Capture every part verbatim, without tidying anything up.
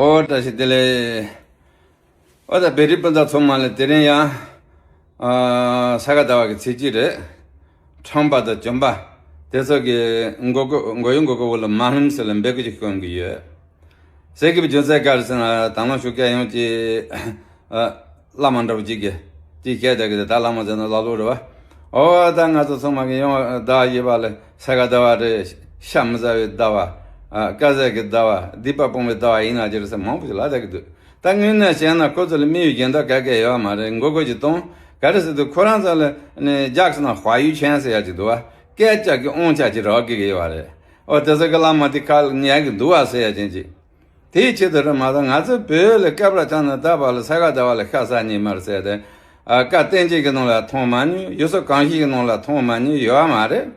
ཨོ་བཀྲ་ཤིས་བདེ་ལེགས། ཨོ་ད་བོད་རིགས་སྤུན་ཟླ་ཚང་མ་ལ་དེ་རིང་ཡང་ཨ་ས་ག་ཟླ་བ་གི་ཚེས་གཅིག་རེད། ཁྲམ་པ་དང་གྱོན་པ་དེ་ཚོ་གི་མགོ་སྐོར་མགོ་ཡུ་མགོ་སྐོར་བོ་ལ་མ་ལྷུམ་ཟེར་ལ་འབོད་སྐུལ་ཅིག་སྐོང་གི་ཡོད། ཟེར་གི་བའི་རྒྱུ་མཚན་ག་རེ་ཟེར་ན་དང་བླངས་ཞུ་མཁན་ཡོངས་ཀྱི་ཨ་བླ་མ་འདྲ་བོ་གཅིག་གིས་ཅིག་བཤད་བསྡད་གི་དེ་ད་བླ་མ་ཟེར་ན་ལ་ལོ་རེད་བ། ཨོ་ད་ང་ཚོ་ཚང་མ་གི་ཡོང་ཟླ་བ་བཞི་པ་ལ་ས་ག་ཟླ་བ་རེད། ཤ་མི་ཟ་བའི་ཟླ་བ། ཨ་དཀའ་ཟས་ཀྱི་ཟླ་བ། སྡིག་པ་སྤོང་བའི་ཟླ་བ་ཡིན་ན་ཅི་རེད་ཟེར་མང་པོ་ཞིག་ལབ་བསྡད་གི་འདུག་ད་དངོས་གནས་བཤད་ན་ཁོ་ཚོ་ལ་དམིགས་ཡུལ་གཞན་དག་ག་གེ་ཡོད་མ་རེད། མགོ་སྐོར་གྱི་གཏོང་ག་རེ་ཟེར་དུས་ཁོ་རང་ཚོ་ལ་ནི་རྒྱག་སོང་ན་དཔའ་ཡུལ་ཆེན་ཟེར་ཡ་ཅིག་འདུག་བ། སྐད་ཆ་གི་དབང་ཆ་ཅིག་རག་གི་གི་ཡོད་རེད། ཨོ་དེ་ཚོ་གི་བླ་མ་དེ་ཁ་ལ་ཉན་གི་འདུག་བ་ཟེར་ཡ་ཅན་ཅིག་དེའི་ཆེད་དུ་རེད་མ་གཏོགས་ང་ཚོ་བོད་ལ་སྐབས་ར་ཆགས་ན་ད་བར་ལ་ས་ག་ཟླ་བ་ལ་ཤ་ཟ་ཉེས་མ་རེད་ཟེར་ཏེ། ཨ་བཀའ་བསྟན་འགྱུར་གྱི་ནང་ལ་མཐོང་མ་མྱོང་། ཡུལ་སྲོལ་གོམས་གཤིས་ཀྱི་ནང་ལ་མཐོང་མ་མྱོང་ཡོད་མ་རེད།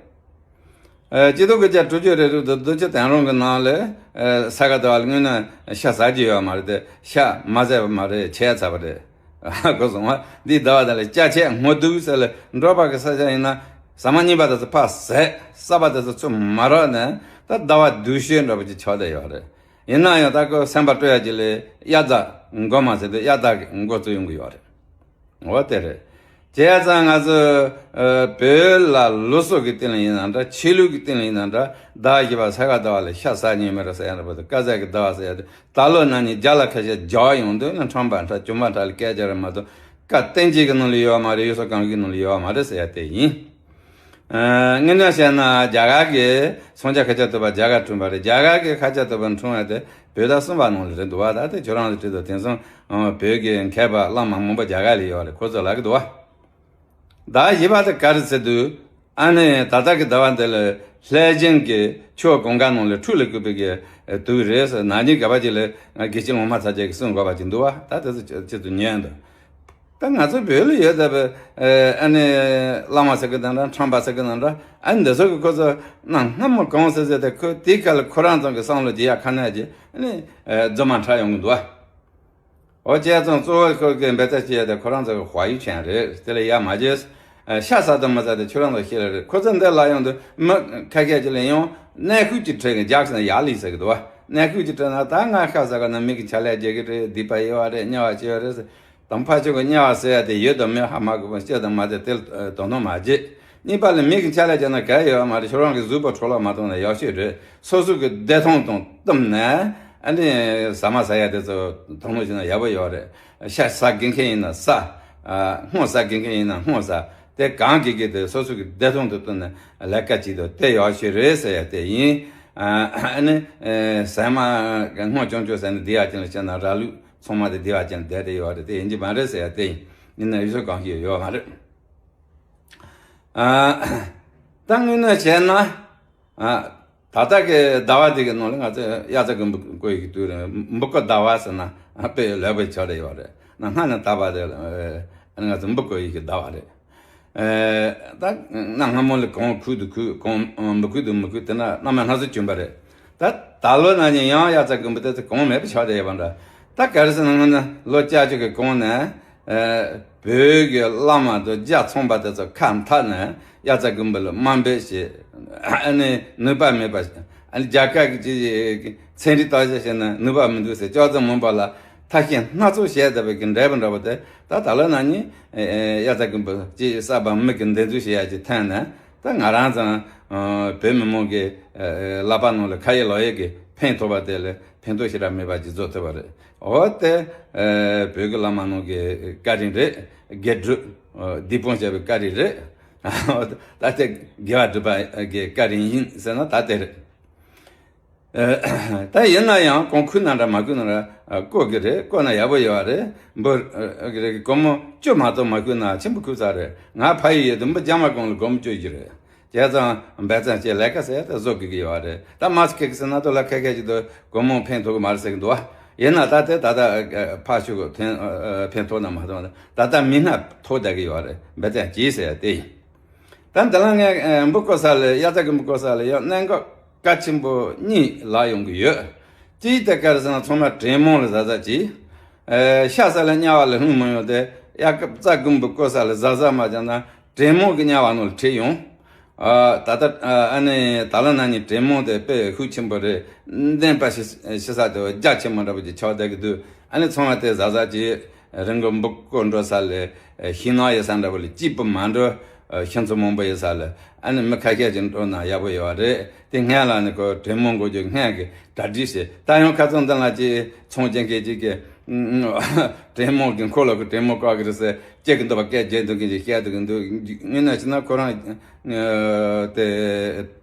ཨ་སྤྱི་ལོ་དགུ་བརྒྱ་དྲུག་ཅུ་རེ་དྲུག་དང་བདུན་ཅུ་དོན་རུང་གི་ནང་ལ་ཨ་ས་ག་ཟླ་བ་ལ་དངོས་གནས་ཤ་ཟ་རྒྱུ་ཡོད་མ་རེད་དེ། ཤ་མ་ཟ་བ་མ་རེད། ཆད་ཚར་བ་རེད། གོ་སོང་བ། འདིའི་ཟླ་བ་དེ་ལ་སྐྱ་ཆད་སྔོ་སྡུག་ཟེར་ལ་འབྲོག་པ་གི་ས་ཆ་ཡིན་ན་ཟ་མ་རྙིང་པ་དེ་ཚོ་ཕར་ཟད། གསར་པ་དེ་ཚོ་ཚུར་མ་རག་ནས་ད་ཟླ་བ་སྡུག་ཤོས་འདྲ་པོ་ཅིག་ཆགས་བསྡད་ཡོད་རེད། ཡིན་ན་ཡང་ད་ཁོ་སེམས་པ་སྤྲོ་ཡ་ཅིག་ལས་དབྱར་རྩྭ་འགོ་མ་ཟིན་དུས་དབྱར་རྩྭ་གི་འགོ་བཙུགས་ཡོང་གི་ཡོད་རེད། འོ་དེ་རེད། བྱས་ཙང་ང་ཚོ་ཨ་བོད་ལ་ལུགས་སྲོལ་གྱི་སྟེང་ལ་ཡིན་ན་འདྲ། ཆོས་ལུགས་ཀྱི་སྟེང་ལ་ཡིན་ན་འདྲ། ཟླ་བ་བཞི་པ་ས་ག་ཟླ་བ་ལ་ཤ་ཟ་ཉེས་མེད་རེད་ཟེར་ཡ་འདྲ་པོ་དང་དཀའ་ཟས་ཀྱི་ཟླ་བ་ཟེར་ཡ་དེ་ད་ལོ་ན་ནིང་རྒྱ་ལ་ཁ་ཤས་རྒྱག་ཡོང་དུས་ན་ཁྲམ་པ་འདྲ་གྱོན་པ་འདྲ་ལ་སྐད་ཆ་རེད་མ་གཏོགས་བཀའ་བསྟན་འགྱུར་གྱི་ནང་ལ་ཡོད་མ་རེད། ཡུལ་སྲོལ་གོམས་གཤིས་ནང་ལ་ཡོད་མ་རེད་ཟེར་ཡ་དེ་ཡིན། ཨ་དངོས་གནས་བཤད་ན་རྒྱ་གར་གྱི་སངས་རྒྱས་ཤཱཀྱ་ཐུབ་པ་རྒྱ་གར་འཁྲུངས་པ་རེད། རྒྱ་གར་གྱི་ཤཱཀྱ་ཐུབ་པ་འཁྲུངས་པ་དེ་བོད་ཟླ་གསུམ་པ་ནང་ལ་རེད་འདུག་བ། ད་དེ་ཁྱོད་རང་ལ་དྲིས་དང་། དེང་སང་ཨ་བོད་ཀྱི་མཁས་པ་བླ་མ་མང་པོ་རྒྱ་གར་ལ་ཡོད་རེད། ཁོ་ཚོ་ལབ་ཀྱི་འདུག་བ། ཟླ་བ་བཞི་པ་དེ་ག་རེ་ཟེར་དུས། ཨ་ནི་ད་ལྟ་གི་ཟླ་བ་འདི་ལ་ལྷས་བྱིན་གྱི་ཆོས་གང་ག་ནང་ལ་འཁྲུལ་ལ་བཀོད་པའི་གི་དུས་རེད་ཟེར། ན་ནིང་ག་པ་ཅིག་ལ་ང་དགེ་ཆེ་ངོ་མ་ཚ་རྒྱལ་གྱིས་གསུང་དགོས་པ་ཅིག་འདུག་བ། ད་དེ་ཚོ་ཁྱེད་ཚོ་ཉན་དང་། ད་ང་ཚོ་བོད་ལ་ཡོད་བསྡད་པའི་ཨ་ནི་བླ་མ་ཟེར་གི་དང་འདྲ། ཁྲམ་པ་ཟེར་གི་དང་འདྲ། ཨ་ནི་འདི་ཚོ་གི་ཁོ་ཚོ་གནའ་སྔ་མོ་གང་ཟེར་ཟེར་ཏེ་ཁོ་དེའི་སྐབས་ལ་ཁོ་རང་ཚོ་གི་བསམ་བློ་རྒྱས་ཡ་ཁ་ནས་ཀྱི་ཨ་ནི་རྫུན་མ་འཁྲབ་ཡོང་གི་འདུག་བ། འོ་བྱས་ཙང་གཙོ་བོ་ཁོ་གི་འབད་བརྩོན་བྱས་ཏེ་ཁོ་རང་ཚོ་གི་དཔའ་ཡིག་ཅན་རེད། དེ་ལ་ཡ་མ་བྱས། ཤ་ཟ་དང་མི་ཟ་དེ་ཁྱོད་རང་ཚོ་ཤེས་ལ་རེད། ཁོ་ཚོ་འདི་ལ་ཡོང་དུས་མི་ཁ་ཤས་ཀྱི་ལ་ཡང་གནས་ཤུལ་གྱི་ཁྲིད་གི་རྒྱག་ཟིན་ཡག་ལས་ཟེར་གི་འདུག་བ། གནས་ཤུལ་གྱི་ཁྲིད་ན་ད་ང་ཤ་ཟ་ག་ན་མི་གི་ཆ་ལས་བརྗེ་གི་རེད། སྡིག་པ་ཡོད་བ་རེད། དམྱལ་བ་སྐྱེ་བ་རེད་ཟེར། དང་ཕ་ཆོས་གི་དམྱལ་བ་ཟེར་ཡ་དེ་ཡོད་དང་མེད་ཧ་མ་གི་པོ་སྐྱེ་དང་མ་དེ་དེ་དོ་སྣང་མ་བྱེད། གཉིས་པ་ལ་མི་གི་ཆ་ལས་བརྗེ་ན་གལ་ཡོད་བ་མ་རེད། ཁྱོད་རང་གི་གཟུགས་པོ་འཕྲོ་བརླག་མ་གཏོང་ན་ཡག་ཤོས་རེད། སོ་སོ་གི་བདེ་ཐང་དང་བསྟུན་ནས་ཨ་ནི་ཟ་མ་ཟ་ཡ་དེ་ཚོ་དོ་སྣང་བྱས་ན་ཡག་པོ་ཡོད་རེད། ཤ་ཟ་དགོས་མཁན་ཡིན་ན་ཟ། ཨ་སྔོ་ཟ་དགོས་མཁན་ཡིན་ན་སྔོ་ཟ། དེ་གང་དགོས་དགོས་དེ་སོ་སོ་གི་བདེ་ཐང་དང་བསྟུན་ནས་ལས་ཀ་བྱེད་དུས་དེ་ཡག་ཤོས་རེད་ཟེར་ཡ་དེ་ཡིན། ཨ་ནི་ཟ་མ་སྔོ་ལྗང་ལྗང་ཟ་ནས་བསྡད་ཡ་ཅན་ལ་བྱས་ན་ར་ལུག་ཚང་མ་དེ་བསྡད་ཡ་ཅན་བསྡད་དེ་ཡོད་རེད། དེ་ཡིན་གྱི་མ་རེད་ཟེར་ཡ་དེ་ཡིན། ཡིན་ན་ཡུལ་སྲོལ་གོམས་གཤིས་ཡོད་མ་རེད། ཨ་ད་དངོས་གནས་བྱས་ན། ཨ་ད་ལྟ་གི་ཟླ་བ་འདི་གི་ནང་ལ་ང་ཚོས་དབྱར་རྩྭ་དགུན་འབུ་བརྐོ་ཡི་གི་དུས་རེད། འབུ་བརྐོ་ཟླ་བ་ཟེར་ན་དཔེ་ལེགས་པོ་ཆགས་བསྡད་ཡོད་རེད། ན་སྔ་ནས་ད་བར་དེ་ལ་ཨ་ང་ཚོ་འབུ་བརྐོ་ཡི་གི་ཟླ་བ་རེད། ཨེ་ད་གནའ་སྔ་མོ་ལ་གང་ཁུག་དུ་ཁུག། གང་མི་ཁུག་དུ་མི་ཁུག། དེ་ན་རྣམ་པ་སྣ་ཚོགས་བྱུང་བ་རེད། ད་ད་ལོ་ན་ནི་ཡང་དབྱར་རྩྭ་དགུན་འབུ་དེ་ཚོ་གང་མེད་པ་ཆགས་བསྡད་ཡོད་པ་འདྲ། ད་ག་རེ་ཟེར་ན་སྔོན་ན་ལོ་བཅུ་གཅིག་གི་གོང་ནས། ཨ་བོད་ཀྱི་བླ་མ་དང་རྒྱ་ཚོང་པ་དེ་ཚོ་ཁ་འཐབ་ནས་དབྱར་རྩྭ་དགུན་འབུ་ལ་དམའ་འབེབས་བྱས། ཨ་ནི་ནུས་པ་མེད་པ། ཨ་ནི་རྒྱ་གར་གྱི་ཅིག་ཚན་རིག་བརྟག་དཔྱད་བྱས་ན་ནུས་པ་མི་འདུག་ཟེར། ལྕགས་རྩི་མུན་པ་ལ་ཐ་ཤལ་སྣ་ཚོགས་བྱས་བསྡད་པའི་གི་འབྲས་བུ་འདྲ་པོ་དེ་ད་ད་ལོ་ན་ནི་དབྱར་རྩྭ་དགུན་འབུ་ཅིག་གསར་པ་མི་གི་འདེབས་འཛུགས་བྱེད་ཡ་ཅིག་ཐོན་ནས་ད་ང་རང་ཚོ་བོད་མི་མང་གི་ལག་པ་ནང་ལ་ཁ་ཡོད་ལག་ཡོད་ཀྱི་ཕན་ཐོགས་པ་དེ་ལ་ཕན་ཐོགས་ཞེ་དྲག་མེད་པ་ཅིག་བཟོ་ཐུབ་པ་རེད། འོ་དེ་ཨ་བོད་ཀྱི་བླ་མ་ནང་གི་བཀའ་དྲིན་རེད། དགེ་སྒྲུབ་ཨ་སྡིག་སྤོང་བྱས་པའི་བཀའ་དྲིན་རེད། ད་དེ་དགེ་བ་སྒྲུབ་པ་གི་བཀའ་དྲིན་ཡིན་ཟེར་ན་ད་དེ་རེད། ཨ་ད་ཡིན་ན་ཡང་གང་ཁུག་ན་འདྲ་མ་ཁུག་ན་འདྲ་ཨ་བརྐོ་གི་རེད། བརྐོ་ན་ཡག་པོ་ཡོད་རེད། འབུ་ཨ་གི་རེད། སྒོར་མོ་བཅུ་མ་གཏོགས་མ་ཁུག་ན་ཆེན་པོ་ཁུག་ཚར་རེད། ང་ཕ་ཡུལ་ཡོད་དུས་འབུ་རྒྱ་མ་གང་ལ་སྒོར་མོ་བཅུ་གི་རེད། བྱས་ཙང་འབད་བརྩོན་བྱས་ལས་ཀ་ཟེར་ཡ་དེ་བཟོ་དགོས་ཀྱི་ཡོད་རེད། ད་མ་སི་ཁེ་གི་ཟེར་ན་དོ་ལ་ཁ་ཁ་ཅིག་ཏུ་སྒོར་མོ་ཕན་ཐོགས་ཀྱི་མ་རེད་ཟེར་གི་འདུག་བ། ཡིན་ན་ད་དེ་ད་ལྟ་ཕར་ཞོག་གི་ཕན་ཐོགས་ན་མ་ཐོགས་ན་ད་ལྟ་མི་སྣ་ཐོགས་བསྡད་ཀྱི་ཡོད་རེད། འབད་བརྩོན་བྱས་ཟེར་ཡ་དེ་ཡིན། ད་འདི་ལ་ངས་འབུ་བརྐོ་ས་ལ་དབྱར་རྩྭ་གི་འབུ་བརྐོ་ས་ལ་ཡང་གནད་འགག་གལ་ཆེན་པོ་གཉིས་ལབ་ཡོང་གི་ཡོད། གཅིག་དེ་ག་རེ་ཟེར་ན་ཚང་མ་དྲེད་མོང་ལ་ཟ་ཟ་གྱིས། ཤ་ཟ་ལ་དམྱལ་བ་ལ་ལྷུང་མི་ཡོང་དེ། དབྱར་རྩྭ་དགུན་འབུ་བརྐོ་ས་ལ་ཟ་ཟ་མ་བྱས་ན་དྲེད་མོང་གི་དམྱལ་བ་ནང་ལ་ཁྲིད་ཡོང་། ཨ་ད་ལྟ་ཨ་ཨ་ནི་ད་ལོ་ན་ནི་དྲེད་མོང་དེ་དཔེ་ཤུགས་ཆེན་པོ་རེད། འདེམས་པ་ཞི་ཞི་ས་དེ་རྒྱ་ཆེན་པོ་འདྲ་པོ་ཅིག་ཆགས་བསྡད་ཀྱི་འདུག་ཨ་ནི་ཚོང་བ་དེ་གཟབ་གཟབ་ཀྱིས་རི་མགོ་འབུ་བརྐོ་འགྲོ་ས་ལས་ཤིང་ནགས་ཡོད་ས་འདྲ་པོ་ལ་སྐྱིད་པོ་མ་འགྲོ། ཤིང་ཚོ་མང་པོ་ཡོད་ས་ལ་ཨ་ནི་མི་ཁ་ཤས་ཀྱིས་འགྲོ་ན་ཡག་པོ་ཡོད་རེད། དེ་སྔོན་ལ་ནི་ཁོ་དྲེད་མོང་འགོག་རྒྱུ་སྔོན་གྱི་གྲ་སྒྲིག་བྱས། ད་ཡང་ཁ་སང་འདི་ལ་ཅིག་ཚོང་སྐྱེལ་མཁན་ཅིག་གིས་དྲེད་མོང་གི་འཁོར་ལོ་གི་དྲེད་མོང་བཀག་གི་རེད་ཟེར་སྐྱེལ་གི་འདུག་པ། སྐད་རྒྱག་འདུག་མཁན་ཅིག་བཤད་འདུག་གི་འདུག་དངོས་གནས་བྱས་ན་ཁོ་རང་དེ་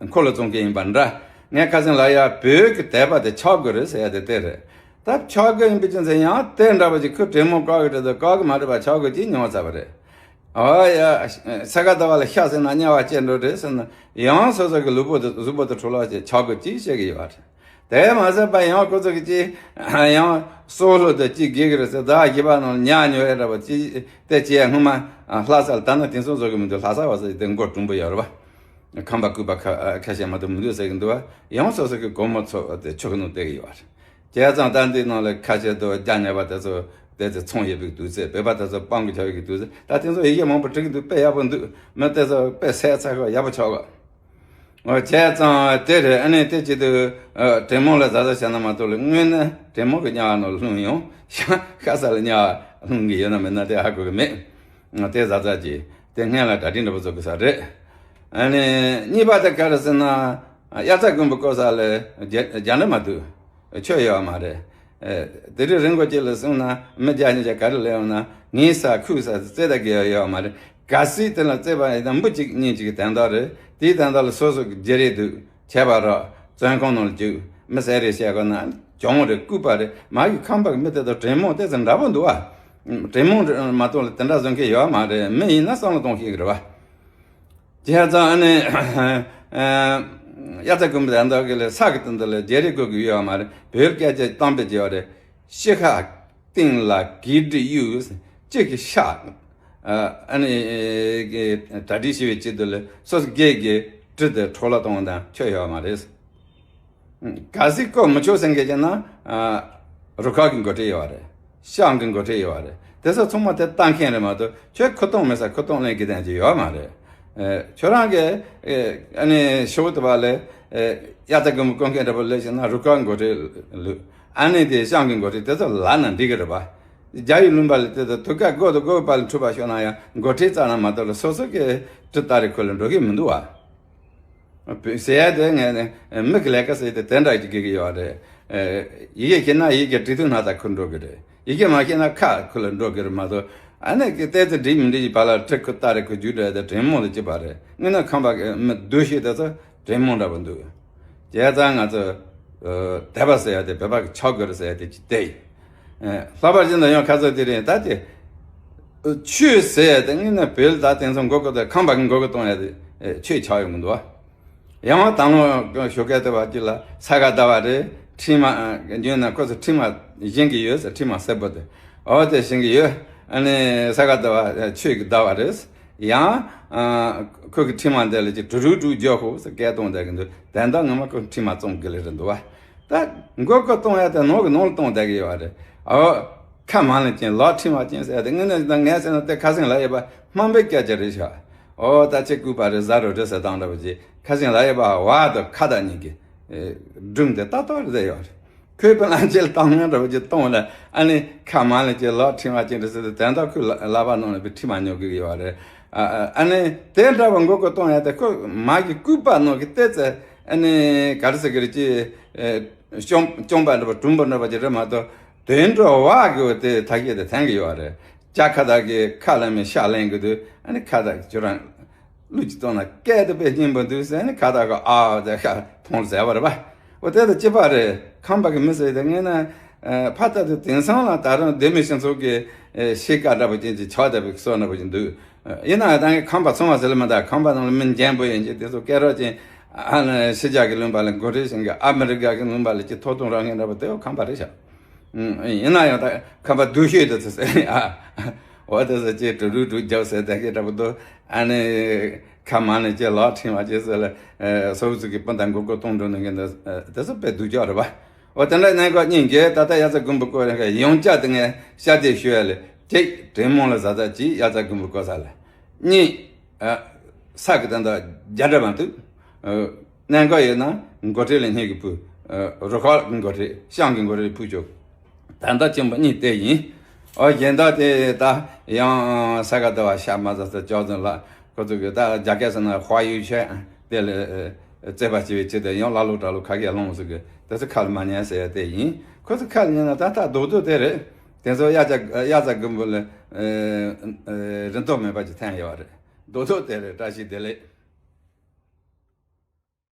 འཁོར་ལོ་བཙོང་མཁན་ཡིན་པ་འདྲ། ངས་ཁ་སང་ལ་ཡ་བོད་ཀྱི་དད་པ་དེ་ཆགས་དགོས་རེད་ཟེར་ཡ་དེ་དེ་རེད། ད་ཆགས་དགོས་ཡིན་པའི་རྒྱུ་མཚན་ཡང་དེ་འདྲ་བ་ཅིག་ཁོས་དྲེད་མོང་བཀག་གི་རེད་དང་བཀག་གི་མ་རེད་པ། ཆགས་དགོས་ཅིག་མྱོང་ཚར་བ་རེད། ཨོ་ཡ། ས་ག་ཟླ་བ་ལ་ཤ་ཟོས་ན་དམྱལ་བ་སྐྱེ་འགྲོ་རེད་ཟེར་ན་ཡང་སོ་སོ་གི་ལུས་པོ་དེ་གཟུགས་པོ་དེ་འཕྲོ་བརླག་བྱས་ཆགས་དགོས་ཅིག་བཤད་ཀྱི་ཡོད་རེད། དེ་མ་ཟད་པ་ཡང་ཁོ་ཚོ་གི་ཅིག་ཡང་སྲོག་ལུས་དེ་ཅིག་དགོས་ཀྱི་རེད་ཟེར། ཟླ་བ་བཞི་པ་ནང་ཉལ་ཉོ་ཡ་འདྲ་བ་ཅིག་དེ་བྱས་སྔོན་མ་ལྷ་ས་ལ། ད་ནི་དེང་སང་བཟོ་གི་མི་འདུག་ལྷ་ས་བ་ཟེར་དེ་མགོ་གྲུང་པོ་ཡོད་རེད་པ། ཁང་པ་སྐུད་པ་ཁ་ཁ་ཤས་མ་གཏོགས་མི་འདུག་ཟེར་གི་འདུག་བ། ཡང་སོ་སོ་གི་སྒོར་མོ་ཚོ་དེ་ཆུ་ཁ་ནང་སྟེར་གི་ཡོད་རེད། བྱས་ཙང་ད་འདི་ནང་ལ་ཁ་ཤས་དེ་རྒྱ་ནག་པ་དེ་ཚོ་དེ་ཚོ་ཚོང་ཡོད་པའི་དུས་ཚོད། བོད་པ་དེ་ཚོ་སྤང་གི་བྱ་བའི་གི་དུས་ཚོད། ད་དེ་ཚོ་ཡི་གེ་མང་པོ་བྲིས་གི་འདུག་དཔེ་ཡག་པོ་འདུག་མི་དེ་ཚོ་དཔེ་གསལ་ཚ་གི་ཡག་པོ་ཆགས་གི། འོ་བྱས་ཙང་དེ་རེད། ཨ་ནི་དེ་བྱེད་དུས་དྲེད་མོང་ལ་གཟབ་གཟབ་བྱས་ན་མ་གཏོགས་ལ་དངོས་གནས་དྲེད་མོང་གི་དམྱལ་བ་ནང་ལ་ལྷུང་ཡོང་ཤ་ཤ་ས་ལ་དམྱལ་བ་ལྷུང་གི་ཡོད་ན་མེད་ན་དེ་ཧ་གོ་གི་མེད། དེ་གཟབ་གཟབ་ཀྱིས་དེ་སྔོན་ལ་གྲ་སྒྲིག་འདྲ་པོ་བཟོ་དགོས་ས་རེད། ཨ་ནི་གཉིས་པ་དེ་ག་རེ་ཟེར་ན། དབྱར་རྩྭ་དགུན་འབུ་བརྐོ་ས་ལ་རྒྱ་རྒྱ་འདྲ་མ་འདུག་ཆོས་ཡོད་མ་རེད། ཨེ། དེ་རིང་རི་མགོ་ཅིག་ལ་སོང་ན་མི་བརྒྱ་ཉིས་བརྒྱ་ག་རེ་སླེབས་ཡོང་ན་ངའི་ས་ཁོའི་ས་རྩེ་ད་གི་ཡོད་མ་རེད། གལ་སྲིད་དེ་ལ་རྩེ་བ་ཡིན་ན་འབུ་གཅིག་གཉིས་གཅིག་གི་དོན་དག་རེད། དེའི་དོན་དག་ལ་སོ་སོ་གི་བརྗེ་རེས་འདུག་བྱས་པ་རོགས་བཙོན་ཁང་ནང་ལ་བཅུག་མི་ཟེར་རེ་བཤད་དགོས་ན་གྱོང་རེད། སྐུད་པ་རེད། མ་གི་ཁང་པ་གི་མི་དེ་དང་དྲེད་མོང་དེ་ཚོ་འདྲ་པོ་འདུག་བ། དྲེད་མོང་མ་གཏོགས་ལ་དེ་འདྲ་བཟོ་མཁན་ཡོད་མ་རེད། མི་ཡིན་ན་བསམ་བློ་གཏོང་ཤེས་གི་རེད་བ། བྱས་ཙང་ཨ་ནི་དབྱར་རྩྭ་དགུན་འབུ་དོན་དག་གི་ལས་ས་གི་དོན་དག་ལ་བརྗེ་རེས་དགོས་ཀྱི་ཡོད་མ་རེད། བོད་སྐད་ཆ་གཏམ་དཔེ་བྱས་པ་རེད། ཤི་ཁ་སྟེང་ལ་གད་སྒྲིག་གཡུག་ཅིག་གི་ཤ་ཨ་ནི་གྲ་སྒྲིག་ཞུ་བའི་ཆེད་དུ་ལ་སོ་སོ་སྒེར་གྱི་གྲི་དེ་འཕྲོ་བརླག་གཏོང་བ་དང་ཆོས་ཡོད་མ་རེད། གལ་སྲིད་བརྐོ་མི་ཆོག་ཟེར་མཁན་བྱས་ན། རུ་ཁག་གི་འགོ་ཁྲིད་ཡོད་རེད། ཤང་གི་འགོ་ཁྲིད་ཡོད་རེད། དེ་ཚོ་ཚང་མ་དེ་ལྟ་མཁན་རེད་མ་གཏོགས་ཁྱོད་ཁུ་སྟོང་མེད་ས་ཁུ་སྟོང་ལེན་གི་དོན་གྱི་ཡོད་མ་རེད། ཨེ། ཁྱོད་རང་གི་ཨེ་ཨ་ནི་ཤོག་དུ་བ་ལས་ཨེ་དབྱར་རྩྭ་དགུན་འབུ་བརྐོ་མཁན་འདྲ་པོ་ལས་བྱས་ན་རུ་ཁག་འགོ་ཁྲིད་ལུགས། ཨ་ནི་དེ་ཤང་གི་འགོ་ཁྲིད་དེ་ཚོ་ལབ་ན་འགྲིག་གི་རེད་པ། རྒྱ་ཡི་ལུང་པ་ལ་དེ་ཚོ་དུ་ཀ་སྒོ་དང་སྒོ་པ་ལ་འཁྲུལ་པ་ཤོར་ན་ཡང་འགོ་ཁྲིད་རྩ་ན་མ་གཏོགས་ལ་སོ་སོ་གི་གྲི་སྟ་རེ་ཁུར་ལ་འགྲོ་གི་མི་འདུག་བ། ཟེར་ཡ་དེ་ངས་ནི་མི་གི་ལས་ཀ་ཟེར་དེ་དེ་འདྲ་ཞིག་དགོས་ཀྱི་ཡོད་རེད། ཡི་གེ་ཤེས་ན་ཡི་གེ་བྲིས་ཐུབ་ན་ད་ཁུར་འགྲོ་གི་རེད། ཡི་གེ་མ་ཤེས་ན་ཁ་ཁུར་ལ་འགྲོ་གི་རེད་མ་གཏོགས། ཨ་ནི་ཀི་ཏེ་ཙི་འགྲིག་མི་འགྲིག་གི་བར་ལ་གྲི་ཁུར་སྟ་རེ་ཁུར་རྒྱུགས་འགྲོ་ཡ་དེ་དྲེད་མོང་ལ་སྐྱིད་པ་རེད། དངོས་གནས་ཁམས་པ་གི་མི་སྡུག་ཤོས་དེ་ཚོ་དྲེད་མོང་འདྲ་པོ་འདུག་བྱས་ཙང་ང་ཚོ་དད་པ་ཟེར་ཡ་དེ་བོད་པ་གི་ཆགས་དགོས་རེད་ཟེར་ཡ་དེ་ཅིག་དེ་ཡིན། ལྷག་པར་ཅན་དུ་ཡང་ཁ་ཚ་དེ་རིང་ད་དེ། ཆོས་ཟེར་ཡ་དེ་དངོས་གནས་བོད་ད་དེང་སང་མགོ་སྐོར་དང་ཁམས་པ་གི་མགོ་སྐོར་གཏོང་ཡ་དེ་ཆོས་ཆགས་ཡོང་གི་འདུག་བ། ཡང་དང་བླངས་ཞུ་སྐད་དེ་བ་གཅིག་ལ་ས་ག་ཟླ་བ་རེད། ཁྲིམས་མ་འཇོན་ན་ཁོ་ཚོ་ཁྲིམས་མ་བཞེངས་ཀྱི་ཡོད་ཟེར། ཁྲིམས་མ་སེར་པོ་དེ་འོ་དེ་བཞེངས་ཀྱི་ཡོད། ཨ་ནི་ས་ག་ཟླ་བ་ཆོས་ཀྱི་ཟླ་བ་རེད། ཡང་ཁོ་གི་ཁྲིམས་མ་འདི་ལ་ཅིག་གྲུ་རུ་གྲུ་རྒྱོ་ཧོ་ཟེར་སྐད་གཏོང་བསྡད་ཀྱི་འདུག་དོན་དག་ངོ་མ་ཁོ་ཁྲིམས་མ་བཙོང་གི་ལེ་རེད་འདུག་བ། ད་མགོ་སྐོར་གཏོང་ཡ་དེ་ནང་གི་ནང་ལ་གཏོང་བསྡད་ཀྱི་ཡོད་རེད། ཨོ། ཁ་མང་ལ་ཅན་ལག་ཁྲིམས་མ་ཅན་ཟེར་ཏེ་དངོས་གནས་ད་ངས་ཟེར་ན་དེ་ཁ་སང་ལ་ཡོད་པ་སྨན་པའི་སྐད་ཆ་རེད་ཤག་ཨོ་ད་ཅི་སྐུད་པ་རེད་ཟ་རོ་རེད་ཟེར་སྟངས་འདྲ་པོ་ཅིག་ཁ་སང་ལ་ཡོད་པ་བ་དང་ཁ་དང་གཉིས་ཀྱི་སྒྲུང་དེ་ཏག་ཏག་རེད་ཡོད་རེད། ཁོས་དཔེ་ལ་ཅི་ལ་གཏོང་ངན་འདྲ་པོ་ཅིག་གཏོང་ལ་ཨ་ནི་ཁ་མང་ལ་ཅན་ལག་ཁྲིམས་མ་ཅན་རེད་ཟེར་ཏེ་དོན་དག་ཁོས་ལ་ལག་པ་ནང་ལ་པའི་ཁྲིམས་མ་ཉོ་གི་ཡོད་རེད། ཨ་ནི་དེ་འདྲ་པོ་མགོ་སྐོར་གཏོང་ཡ་དེ་ཁོ་མ་གི་སྐུད་པ་ནང་གི་ཏེ་ཙེ་ཨ་ནི་ག་རེ་ཟེར་གི་རེད་ཅི། སྐྱོང་སྐྱོང་པ་འདྲ་པོ་གྲུང་པོ་འདྲ་པོ་ཅིག་རེད་མ་གཏོགས། དོན་འགྲོ་བ་གི་དེ་ཐ་ཤལ་དེ་ཐན་གི་ཡོད་རེད། ཅ་ཁ་དག་གི་ཁ་ལ་མི་ཤ་ལེན་གི་འདུག་ཨ་ནི་ཁ་དག་ཁྱོད་རང་གླུ་ཅིག་གཏོང་ན་སྐད་དེ་དཔེ་སྙན་པོ་འདུག་ཟེར་ནི་ཁ་དག་གི་ཨ་དེ་ཤ་མཐོང་ཟེར་བ་རེད་པ། འོ་དེ་དང་གཅིག་པ་རེད། ཁམས་པ་གི་མི་ཟེར་དེ་ངས་ན་ཕ་ད་དུ་དེང་སང་ལ་ད་རུང་སྡེ་མི་སྤྱི་ཚོགས་ཀྱི་ཤེས་ཀ་འདྲ་པོ་ཅན་གྱི་ཆགས་བསྡད་པའི་བཟོ་འདྲ་པོ་ཅིག་འདུག་ཡིན་ན་ད་ངས་ཁམས་པ་ཚང་མ་ཟེར་ལ་མི་འདའ། ཁམས་པ་ནང་ལ་མི་འཇོན་པོ་ཡིན་གྱི་དེ་ཚོ་སྐད་རོགས་ཅན་ཨ་ནི་ཕྱི་རྒྱལ་གྱི་ལུང་པ་ལ་འགོ་ཁྲིད་ཞིང་གི་ཨ་མི་རི་ཀ་གི་ལུང་པ་ལ་ཅི་ཐོབ་ཐང་རག་མཁན་འདྲ་པོ་དེ་ཁམས་པ་རེད་ཤག་ཡིན་ན་ཡང་ད་ཁམས་པ་སྡུག་ཤོས་དེ་ཚོ་ཟེར་ཨ། འོ་དེ་ཚོ་ཅི་གྲུ་རུ་གྲུ་རྒྱབ་ཟེར་དེ་གི་འདྲ་པོ་འདུག་ཨ་ནི་ཁ་མང་ནས་ཅི་ལག་ཁྲིམས་མ་ཅི་ཟེར་ལ་སོ་སོ་གི་སྤུན་ཟླ་མགོ་སྐོར་གཏོང་འགྲོ་ནི་མཁན་དེ་ཚོ་དཔེ་སྡུག་ཅག་རེད་པ། འོ་དེ་འདྲ་གནད་འགག་གཉིས་འགའ་ད་ལྟ་དབྱར་རྩྭ་དགུན་འབུ་བརྐོ་རེད་ཁ་ཡོངས་ཆ་དེ་ངས་ཤ་དེ་ཞུ་ཡ་ལས་གཅིག་དྲེད་མོང་ལ་གཟབ་གཟབ་གྱིས་དབྱར་རྩྭ་དགུན་འབུ་བརྐོ་ས་ལ། གཉིས། ཨ། ས་གི་ད་ལྟ་རྒྱ་འདྲ་མ་འདུག་གནད་འགག་ཡོད་ན་འགོ་ཁྲིད་ལ་སྙིང་གི་ཕུལ། རུ་ཁག་གི་འགོ་ཁྲིད། ཤང་གི་འགོ་ཁྲིད་ཕུལ་ཆོག་ད་ལྟ་ཆེན་པོ་གཉིས་དེ་ཡིན། ཨོ་གཞན་དག་དེ་ད་ཡང་ས་ག་ཟླ་བ་ཤ་མ་ཟ་ས་ཅོག་ཙམ་ལ་ཁོ་ཚོ་གི་ད་རྒྱ་སྐད་ཟེར་ན་ཧྭ་ཡུས་ཆེ་དེ་ལ་རྩེད་པ་བྱེད་པའི་ཆེད་དུ་ཡང་ཀླ་ཀློ་གྲྭ་ལོ་ཁ་གས་སློང་ཟིག་གི་དེ་ཚོ་ཁ་ལ་མ་ཉན་ཟེར་ཡ་དེ་ཡིན། ཁོ་ཚོ་ཁ་ལ་ཉན་ན་ད་ལྟ་རྡོག་རྡོག་དེ་རེད། དེ་ཚོ་དབྱར་རྩྭ་དབྱར་རྩྭ་དགུན་འབུ་ལ་རིན་ཐང་མེད་པ་ཅིག་འཐེན་ཡོད་རེད། རྡོག་རྡོག་དེ་རེད། བཀྲ་ཤིས་བདེ་ལེགས།